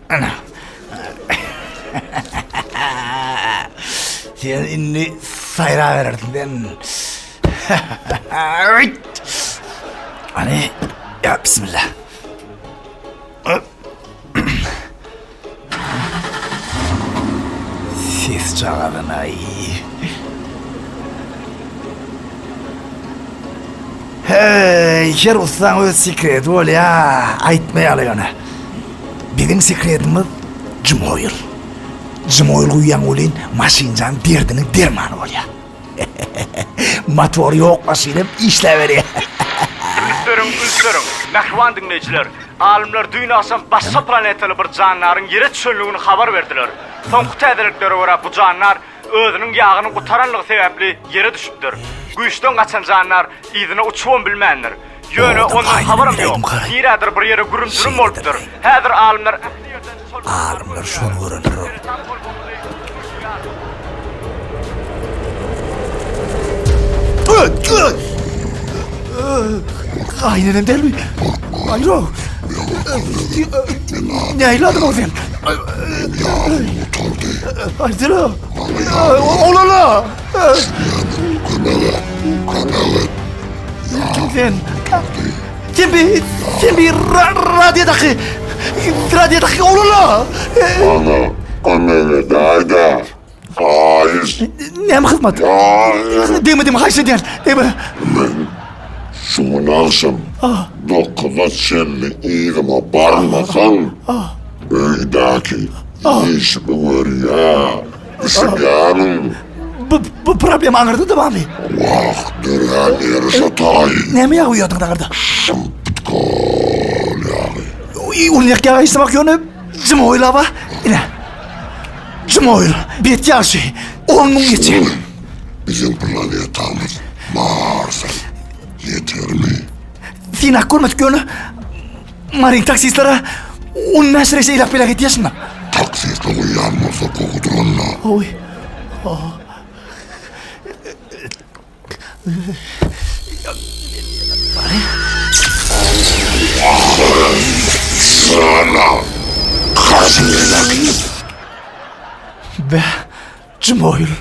Ana. Sen indi saýraberersiň sen. Hany, ýa bismillah. Ses çagazyna-aý. Heý, her ussaň öz sekreti bolýa, aýtmaýaly ýöne. Biziň sekretimiz Jmoýl. Jmoýl guýýaň welin, maşynjan derdiniň dermany bolýa. Motory ýok maşyn hem işläberýär. Üns beriň, üns beriň, mähriban diňleýjiler! Alymlar düýn agşam başga planetaly bir jandaryň ýere düşenligini habar berdiler. Soňky täzeliklere görä bu jandar özüniň ýagynyň gutaranlygy sebäpli ýere düşüpdir. Güýçden gaçan jandar yzyna uçubam bilmändir. Ýöne ondan habaram ýok. Nirädir bir ýere gürüm-jürüm bolupdyr. Häzir alymlar ähli ýerden şol Alymlar şony görendir. Gaýynenem dälmi? Aýro. Nähili adam ol sen? Gutardy. Aýtsana. Olala. Kömek et, kömek et. Kim sen? Sen bir, sen bir radiodaky, radiodaky olala. Bana kömek edäý-dä. Haýyş. Näme hyzmat? Ýagyr. Degme degme haýyş edýän. Degme. Men şu gün agşam dokuza çenli yzyma barmasaň, öýdäki işimi görýä. Düşünýämiň? Bu, bu problem aňyrda-da barmy? Wah, dörän ýeri şo taýy. Näme ýag guýýardyňyz aňyrda? Şympytkol ýagy. Ulnyk ýagy islemek ýöne jim oýlaba. Ine. Jim oýl. Bet ýagşy. On müň geçe. Biziň planetamyz Marsa ýetermi? Synap görmedik ýöne Maryň taksistlere 15 reýs eýläk beýläk edýär şunda. Taksiste guýýan bolsa gowudyr onda. Oý. Be, Jmoýul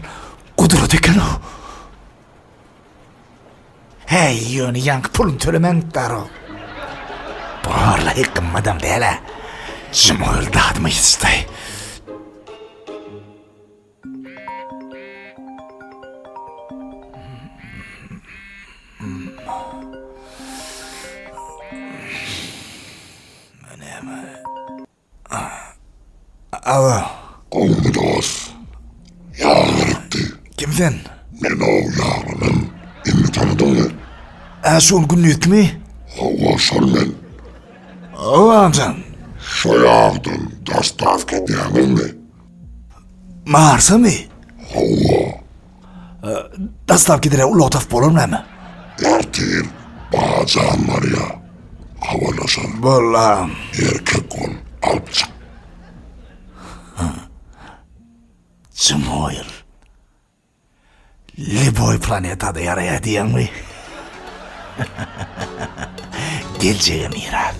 gudrat eken-ow. Häý, ýöne ýaňky puluny tölemän gitdär-ow. Borlaý, gymmadam däl-ä. Jmoýul dadyma ýetişdi. Alo. Gowmy dos? Ýag gerekdi. Kim sen? Men-ow ýaglanan. Indi tanadyňmy? Ä, şu gün gündizkimi? Hawa, şol men. Hawa, amjan. Şo ýagdan dostawka edýäňizmi? Marsamy? Hawa. Dostawka edere ulag tapyp bolarmy näme? Ertir bajam barýa. Habarlaşar. Bollam. Erkek bol, alyp çyk. Jmoýl. Liboý planetada ýaraýar diýýäňmi? Geljege miras.